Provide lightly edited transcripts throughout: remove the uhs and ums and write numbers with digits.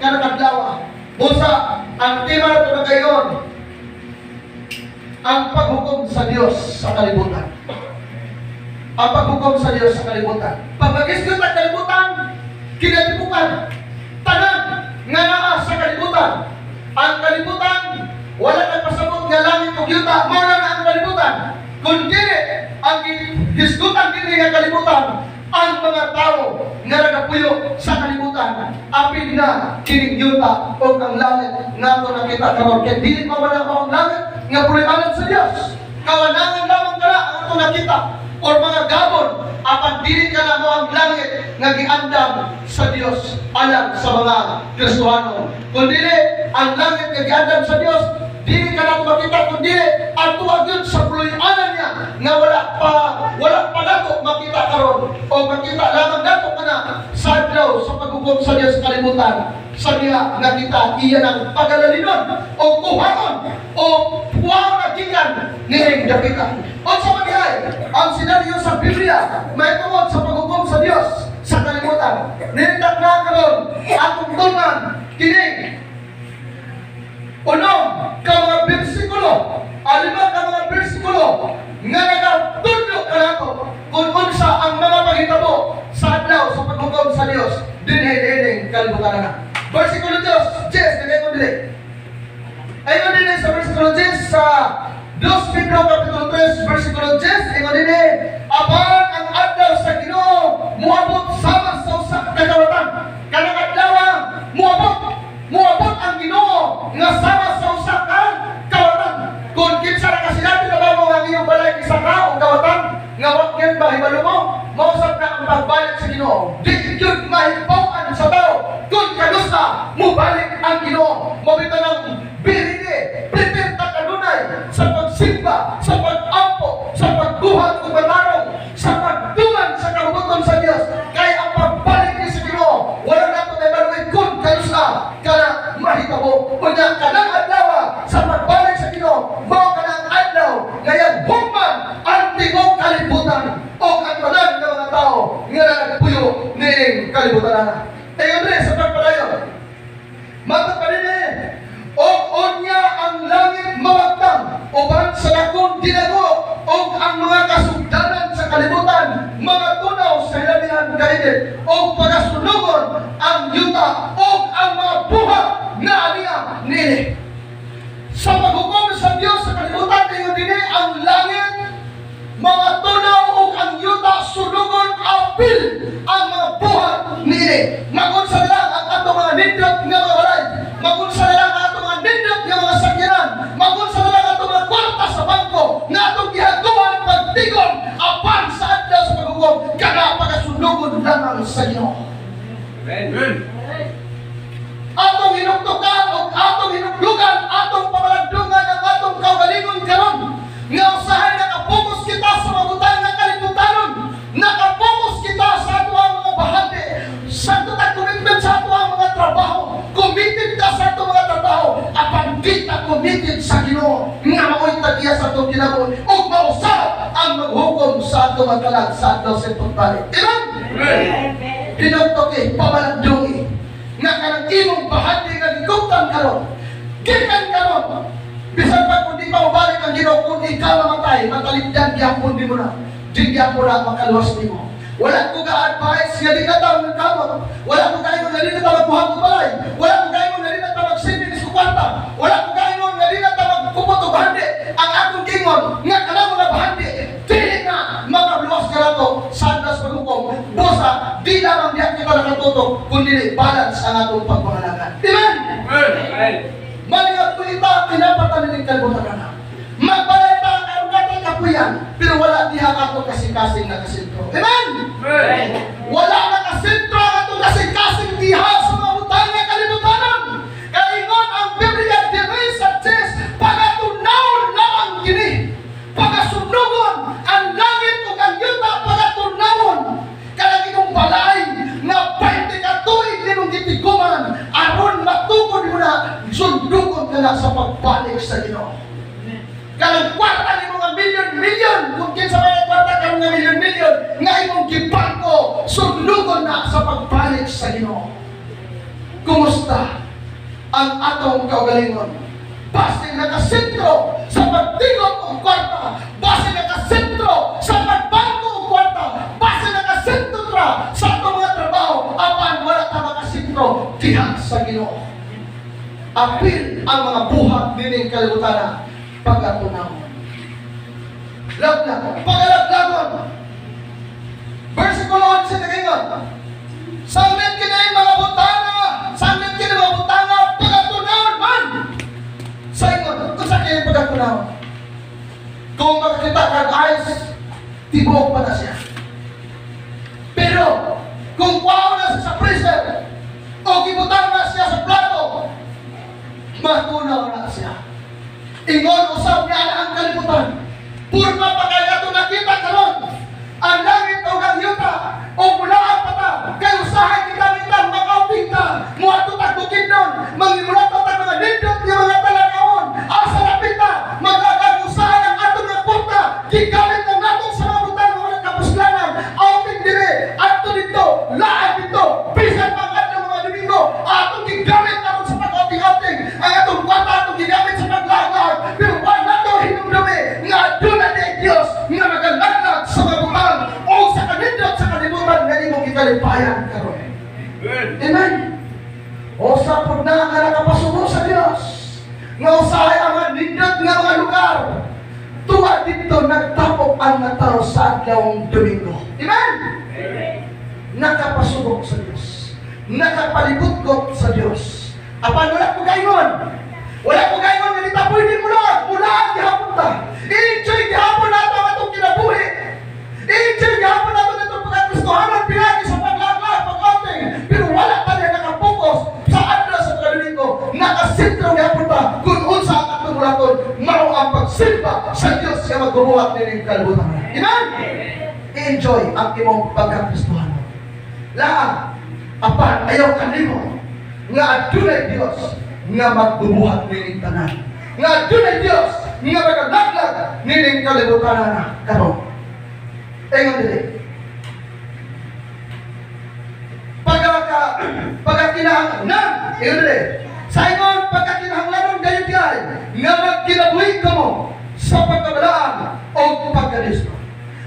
Kanang adlaw. Busa, ang tema nato na kayon, ang paghukom sa Dios sa kalibutan. Ang paghukom sa Dios sa kalibutan. Pag mag-isgot ang kalibutan, kinatibukan, tanan nga naa sa kalibutan. Ang kalibutan, wala nagpasabot nga langit ug yuta, mao na ang kalibutan. Kung dili, ang hisgutan dili nga kalibutan, ang mga tao nga nagapuyo sa kalibutan, apil na kining yuta o ang langit nga ato nakita karon. Kay dili pa wala pa ang langit nga puloy-anan sa Dios. Kawanangan lamang kana ang ato nakita or mga gabon, apan dili kana mao ang langit nga giandam sa Dios alang sa mga Kristohano. Kung dili ang langit nga giandam sa Dios, dili ka na makita, kung dili adto gyud sa puloy-anan niya nga wala pa nato makita karon o makita lamang nato kana sa adlaw sa paghukom sa Dios sa kalibutan, sa diha nga kita iya ng pagalalinon o kuhaon o kuhaon na gikan niing dapita. Unsa man diay ang senaryo sa Biblia may tungod sa paghukom sa Dios sa kalibutan? Nindak na karon atong tunan kining unom ka mga bersikulo, alima ka mga bersikulo nga nagatudlo kanato kung unsa ang mga panghitabo sa adlaw sa paghukom sa Dios dinhi niining kalibutan na. Bersikulo 2, 10, nagayon dili. Ayon din sa bersikulo 10 sa 2 Pedro Kapitulo 3 bersikulo 10, ingon dinhi, "Apan ang adlaw sa Ginoo moabot sama sa usa ka kawatan." Kanang adlaw moabot ang Ginoo nga sama sa usa ka kawatan. Kung kinsa ra kasinati na ba mo ang iyong balay isa ka o kawatan nga wa gyud mahibalo mo, mausab na ang pagbalik sa Ginoo. Di gyud mahibaw-an sa tao kung kanusa mobalik ang Ginoo. Mao bitaw nang biride, prepare ta kanunay sa pagsimba, sa pag-ampo, sa pagbuhat ug matarong, sa pagtuman sa kabubut-on sa Dios. Kay ang pagbalik ni sa Ginoo, wala nato mahibaloy kung kanusa kana mahitabo. Unya kanang adlaw sa pagbalik sa Ginoo, mao kanang adlaw ngayon hukman ang tibuok kalibutan o ang tanan nga mga tao nga nagpuyo niining kalibutan na. Ayon rin sa pagpadayon. Matod pa din eh, "Og unya ang langit mawagtang uban sa dakong dinago og ang mga kasugdanan sa kalibutan mga tunaw sa hilabihan kainit og pagasunugon ang yuta og ang mga buhat nga aniya niini." Sa paghukom sa Dios sa kalibutan, ingon dinhi, ang langit mga tunaw ug ang yuta sunugon apil ang mga buhat niini. Magunsa na lang ang atong mga nindot nga mga balay, magunsa na lang ang atong mga nindot nga mga sakyanan, magunsa na lang ang atong mga kwarta sa bangko nga atong gihaguan pagtigon, apan sa adlaw sa paghukom kana pagasunugon lamang sa Ginoo. Amen. Atong hinuktukan o atong hinuklugan, atong pamalandungan ang atong kaugalingon karon nga usahay nakapokus kita sa mabutang nga kalibutanon, nakapokus kita sa atoang mga bahandi, sa atong commitment sa atoang mga trabaho. Committed ka sa atong mga trabaho, apan di ta committed sa Ginoo nga mao'y tag-iya sa atong kinabuhi ug mausab ang maghukom sa atong mga kalag sa adlaw sa pagbalik. Amen. Amen. Hinuktuki, pamalandungi nga kanang imong bahandi nga giguptan karon, gikan karon, bisan pa kung di pa mabalik ang Ginoo, kung ikaw mamatay, matalipdan gyapon di mo na, di gyapon na makaluwas nimo. Wala ko ga-advise nga di na ta magkamot. Wala ko gaingon nga di na ta magbuhat og balay. Wala ko gaingon nga di na ta mag-savings og kwarta. Wala ko gaingon nga di na ta magkupot og bahandi. Ang akong gingon nga kanang mga bahandi dili na makaluwas kanato sa adlaw sa paghukom. Busa di lamang diha kita nakatutok kundi balance ang atong pagpangalaga. Amen. Amen. Malingat ko ita, kinapatan nining kalibutan na. Magbalay ta karon natay kapuyan, pero wala diha atong kasing-kasing nakasentro. Amen. Amen. Wala nakasentro ang atong kasing-kasing diha sa mga butang nga kalibutanon. Kaingon ang Biblia diri sa 10, pagatunawon lamang kini. Pagasunugon ang langit ug ang yuta, pagatunawon. Kanang imong balay nga 20 ka tuig nimong gitiguman aron matukod mo na, sundugon ka na sa pagbalik sa Ginoo. Kanang kwarta nimo nga milyon-milyon, kung kinsa man ang kwarta karon nga milyon-milyon nga imong gibangko, sunugon na sa pagbalik sa Ginoo. Kumusta ang atong kaugalingon? Basin nakasentro sa pagtingog og kwarta, basin nakasentro sa pagbangko og kwarta, basin nakasentro tra sa atong mga trabaho, apan wala ta makasentro diha sa Ginoo. Apil ang mga buhat nining kalibutan pagatunawon. Laglag, pagalaglagon. Versikulo 11 nagaingon, "Sanglit kini mga butanga, sanglit kini mga butanga, pagatunawon man." Sa ingon, kung sa kini pagatunawon? Kung makakita kag ice, tibuok pa na siya. Pero kung kuwaon na siya sa freezer, o gibutang na siya sa plato, matunaw na siya. Ingon usab niya na ang kalibutan. Purma pa kay ato nakita karon ang langit o ang yuta o mula pa ta kay usahay kita mintan makauping ta, muadto tag Bukidnon, mangimulato tag mga nindot nga mga talanawon, asa lapit ta magagag usahay ang atong nga kwarta gigamit ang nato sa mga butang nga wala kapuslanan, outing dire, adto dito, laag dito, bisan pang adlaw, mga Domingo, atong gigamit aron sa pag-outing-outing. Ang atong kwarta atong gigamit sa paglaag, pero wala nato hinumdumi nga aduna ni Dios nga magalaglag sa mga butang o sa kanindot sa kalibutan nga imong gikalipayan karon. Amen. Amen. O sa pud na nga nakapasubo sa Dios nga usahay ang mga nindot nga mga lugar, tuwa dito nagtapok ang mga tao sa adlawng Domingo. Amen. Nakapasubok sa Dios, nakapalibot sa Dios. Apan wala ko gaingon. Wala ko gaingon nga nitapoy din mo lang. Mula gihapon ta. I-enjoy gihapon nato ang atong kinabuhi. I-enjoy gihapon nato itong pagkakristohanon pinagi sa paglaglag, pag-outing. Pero wala ta niya nakapokus sa adlaw sa pagkadomingo. Nakasentro gihapon ta kung unsa ang atong mulaton, mao ang pagsimba sa Dios nga magbubuhat nining kalibutan. Amen? I-enjoy ang imong pagkakristohanon. Lahat, apan ayaw kanimo nga adunay Dios nga magbubuhat nining tanan. Nga adunay Dios nga magalaglag nining kalibutan na karon. Ingon dili. Pagkakinahanglan, ingon dili. Sa ingon pagkakinahanglanon gayon diay nga magkinabuhi kamo sa pagkabalaan o pagkadisto.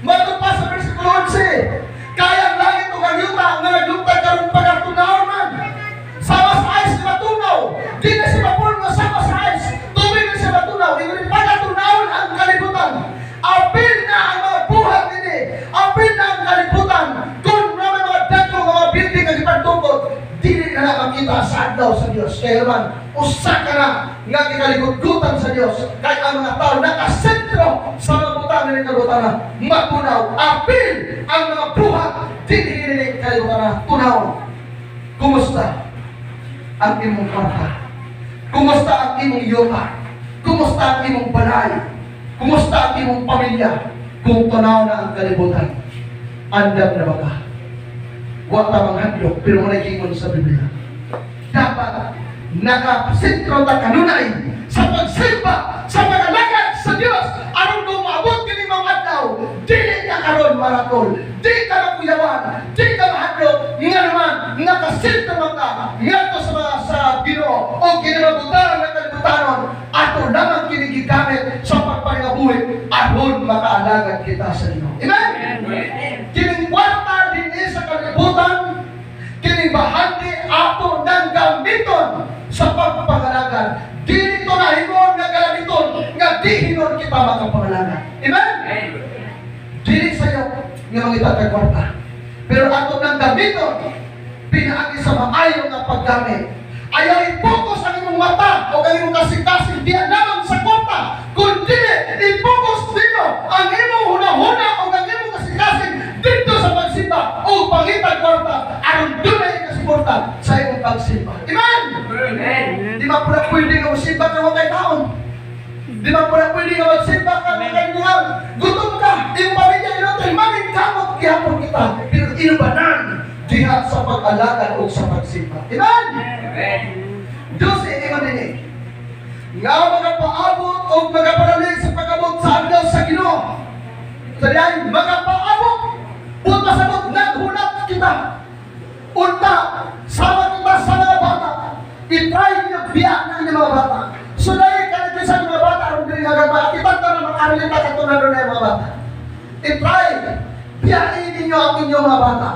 Matod pa sa versikulo 11, kaya ang langit ug ang yuta nga naglungtad karon pagatunaw man. Sama sa ice na matunaw, di na siya mapulma sama sa ice, tubig na siya matunaw, ingon pagatunawon ang kalibutan. Apil na ang mga buhat ini, apil na ang kalibutan. Kung na may mga dagko nga mga building nga gipantukod, dili na na makita sa adlaw sa Dios. Kaya naman, usa ka na nga gikaligutgutan sa Dios. Kay ang mga tao nakasentro sa mga butang ng kalibutan na matunaw. Apil ang mga buhat, dili nini kalibutan na tunaw. Kumusta ang imong kwarta? Kumusta ang imong yuta? Kumusta ang imong balay? Kumusta ang imong pamilya? Kung tunaw na ang kalibutan, andam na ba ka? Wa ta manghadlok, pero mo gingon sa Biblia. Dapat nakasentro ta kanunay sa pagsimba, sa pag-alagad sa Dios, aron kung maabot kini mga adlaw, dili ka karon maratol, di ka makuyawan, di ka mahadlok, nga naman nakasentro man ka ngadto sa mga sa Ginoo o kini mga butang ng kalibutanon, ato lamang kini gigamit sa pagpangabuhi aron makaalagad kita sa Ginoo. Amen. Kining kwarta dinhi sa kalibutan, kining bahandi ato nang gamiton sa pagpangalagad. Dili to nahimon nga galamiton nga di hinon kita makapangalagad. Amen? Dili sayo nga mangita kag kwarta. Pero ato nang gamiton pinaagi sa maayo nga paggamit. Ayaw i-focus ang imong mata o ang imong kasing-kasing diyan lamang sa kwarta. Kundi i-focus nimo ang imong hunahuna o ang imong kasing-kasing dito sa pagsimba o pangitag kwarta aron dunay kasuporta sa imong pagsimba. Amen? Di ba pula pwede nga magsimba ka wa kay taon? Di ba pula pwede nga magsimba ka wa kay buhang? Gutom ka, imong pamilya inutil, maming kamot gihapon kita. Pero inubanan diha sa pag-alagad o sa pagsimba. Amen? Diyos ingon dinhi nga magapaabot o magapanali sa pag-abot sa adlaw sa Ginoo. Sa diay magapaabot, buot pasabot naghulat kita. Unta sama kita sa mga bata. mga bata. So dahil kanito sa mga bata, aron diri nga ba, kita ta na mag-aralin ta katong na mga bata. I-try, biyain ninyo ang inyong mga bata.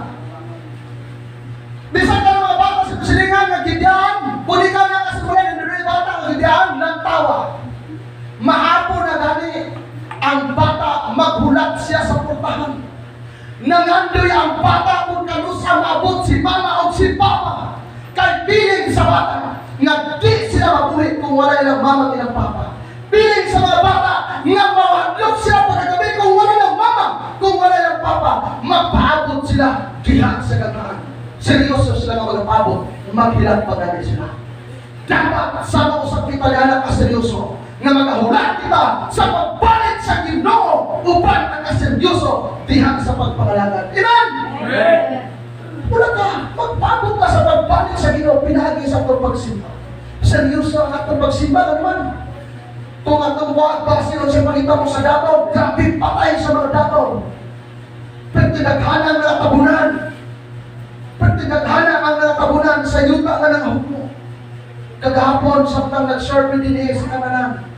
Bisan ka ng mga bata sa silingan nga gibiyaan, kung ikaw na kasimulan ng mga bata nga gibiyaan, ng tawa. Mahapon na gani ang bata, maghulat siya sa portahan. Nangandoy ang bata kung kanusa maabot si mama o si papa. Kay feeling sa bata nga di sila mabuhi kung wala ilang mama at ilang papa. Feeling sa mga bata nga mawadlok sila pagkagabi kung wala ilang mama, kung wala ilang papa, mapaabot sila diha sa gagmaan. Seryoso sila nga magpaabot, maghilat pa gani sila. Dapat sama usap kita ni anak kaseryoso nga magahulat kita sa pagbalik sa Ginoo uban ang kaseryoso diha sa pagpangalagad. Amen! Amen. Wala ka, magpabot ka sa pagbalik sa Ginoo pinaagi sa atong pagsimba. Seryoso ang atong pagsimba ano man. Kung atong wag base sa pangita mo sa Davao, grabe patay sa mga Davao. Pero tinaghanan ang natabunan. Pero tinaghanan ang natabunan sa yuta nga nangahukmo. Kagahapon, samtang nag-survey din eh sa kananan.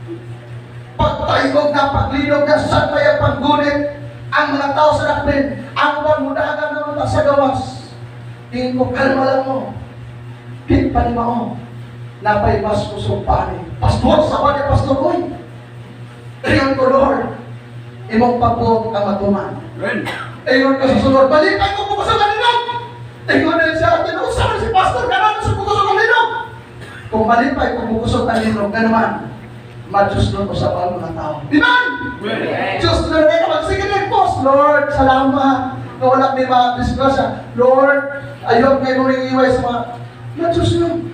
Pagtayog na, paglinog na, sa kaya paggunit, ang mga tao sa dakpin, ang uban mudagan na mga sa gawas. Tingin ko, kalma lang mo. Di pa ni mao. Napay mas kusog pa ni. Pastor, sa ni Pastor, uy. Ayon ko, Lord, imong pagbuot ang matuman. Amen. Ayon ko sa sunod, balipay ko bukusog ang linog. Ayon na siya, tinusa si Pastor, kanan sa bukusog ang linog. Kung malipay ko bukusog ang linog, nga naman, ma-Diyos nun usab ang mga tao. Amen! Amen. Diyos na rin naman, sige na post, Lord, salamat. Na wala may mga disgrasya. Lord, ayaw kayo mong iiway sa mga, na Diyos nun.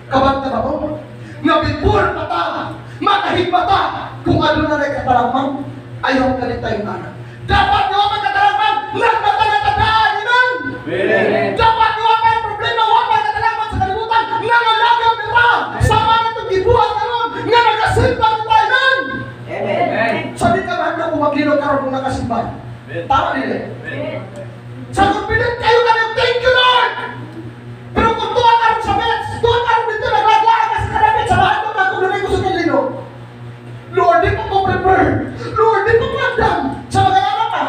Kabat na ba mo? Nga before mata, makahigmata, kung ano na rin katalangman, ayaw ka rin tayong anak. Dapat nga may katalangman, nagmata na tadaan, amen! Amen. Dapat nga may problema, wa may katalangman sa kalibutan, nangalagap nila, sa mga itong gibuhat karon, nga nagasimba nila, amen! Amen. Sabi ka man kung maglilog karon kung nakasimba. Amen. Tama nila. Amen. Sa confident kayo kayo, thank you, Lord! Pero kung tuwa karon sa beds, tuwa karon dito, naglaglaan ka sa kadamit, sa bahay ko, kung ko sa kalino. Lord, di ko ko prepare. Lord, di ko andam. Sa mga anak ka.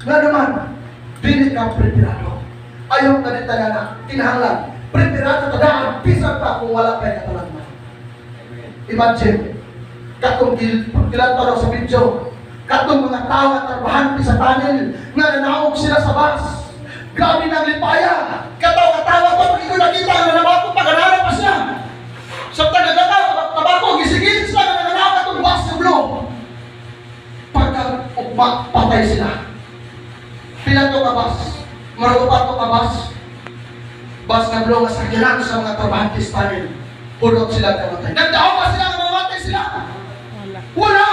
Nga naman, dili ka preparado. Ayaw ka din na kinahanglan. Preparado ka daan, bisan pa kung wala pa yung katalagman. Imagine, katong gilan pa raw sa video, katong mga tao at trabahante sa tunnel, nga nanaog sila sa bus. Grabe ng lipaya. Katawa-katawa pa, pag ikaw nakita, nga nanabako, paganara pa siya. Sa taga-gataw, tabako, gisigil sila, nga nananaog atong bus ng blue. Pagka ugma, patay sila. Pila to ka bus? Marag upat to ka bus? Bus nga blue nga sakyanan sa mga trabahante sa tunnel. Pulot sila kamatay. Nagdaog ba sila nga mamatay sila? Wala. Wala!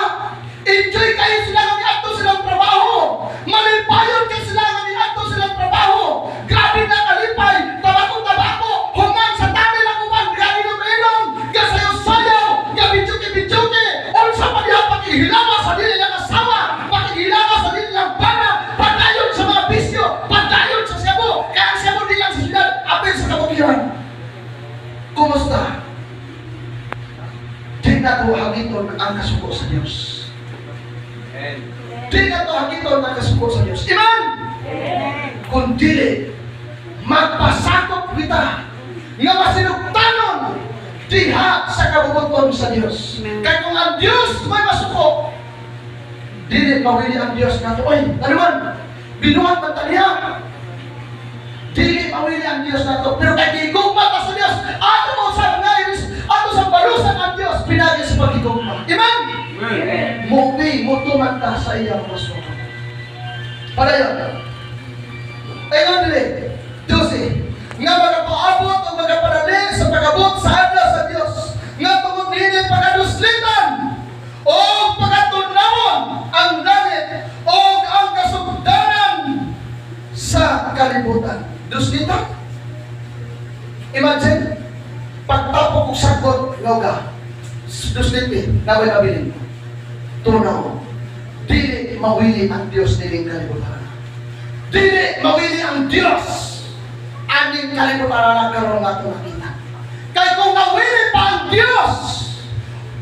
Enjoy kayo sila nga niadto silang trabaho. Malipayon kay sila nga niadto silang trabaho. Grabe na kalipay, tabako-tabako, human sa tunnel ang uban, grabe ng ilong, gasayaw-sayaw, gabidyoke-bidyoke, unsa pa diha pakihilama sa dili lang asawa, pakihilama sa dili lang bana, padayon sa mga bisyo, padayon sa sabo, kaya ang sabo di lang sa syudad, apil sa kabukiran. Kumusta? Di na to hagiton ang kasuko sa Dios. Amen. Di na to hagiton ang kasuko sa Dios. Iman! Kung dili, magpasakop kita nga masinugtanon diha sa kabubuton sa Dios. Amen. Kay kung ang Dios may masuko, dili mawili ang Dios nato. Oy, ano man? Binuhat man ta niya. Dili mawili ang Dios nato. Pero kay gigugma ta sa Dios, ato mo sa nga iris, ato sa balusan ang Dios pinagi sa pagigugma. Amen. Amen. Mubi, mutuman ta sa iyang masuko. Padayon. Ayun dili. 12. Nga magapaabot o magapanali sa pag-abot sa adlaw sa Dios. Nga tungod niini pagkaduslitan o pagatunawon ang langit o ang kasugdanan sa kalibutan. Duslitan. Imagine, pagtapok og sagot nga uga, dusliti, naway mabilin. Tunaw. Dili mawili ang Dios nining kalibutan. Dili mawili ang Dios aning kalibutan na karon nga ato nakita. Kay kung nawili pa ang Ang Diyos,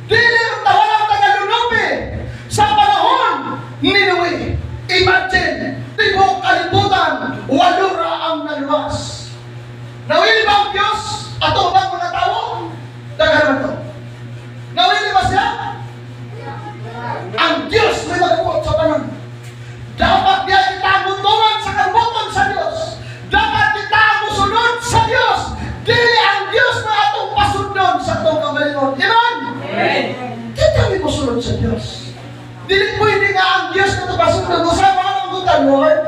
dili walang tagalunubi sa panahon ni Noe. Imagine, tibuok kalibutan, walo ra ang naluwas. Nawili ba ang Diyos? Ato bang mga tao? Daghan man to. Nawili ba siya? Ang Diyos may magabuot sa tanan. Dapat niya kita mutuman sa kalbuton sa Diyos. Dapat kita musunod sa Diyos. Dili ang Diyos na atong pasundon sa atong kaugalingon. Amen? Amen. Kita may musunod sa Diyos. Dili pwede nga ang Diyos na ito pasundon. Usa mga nanggutan, "Lord,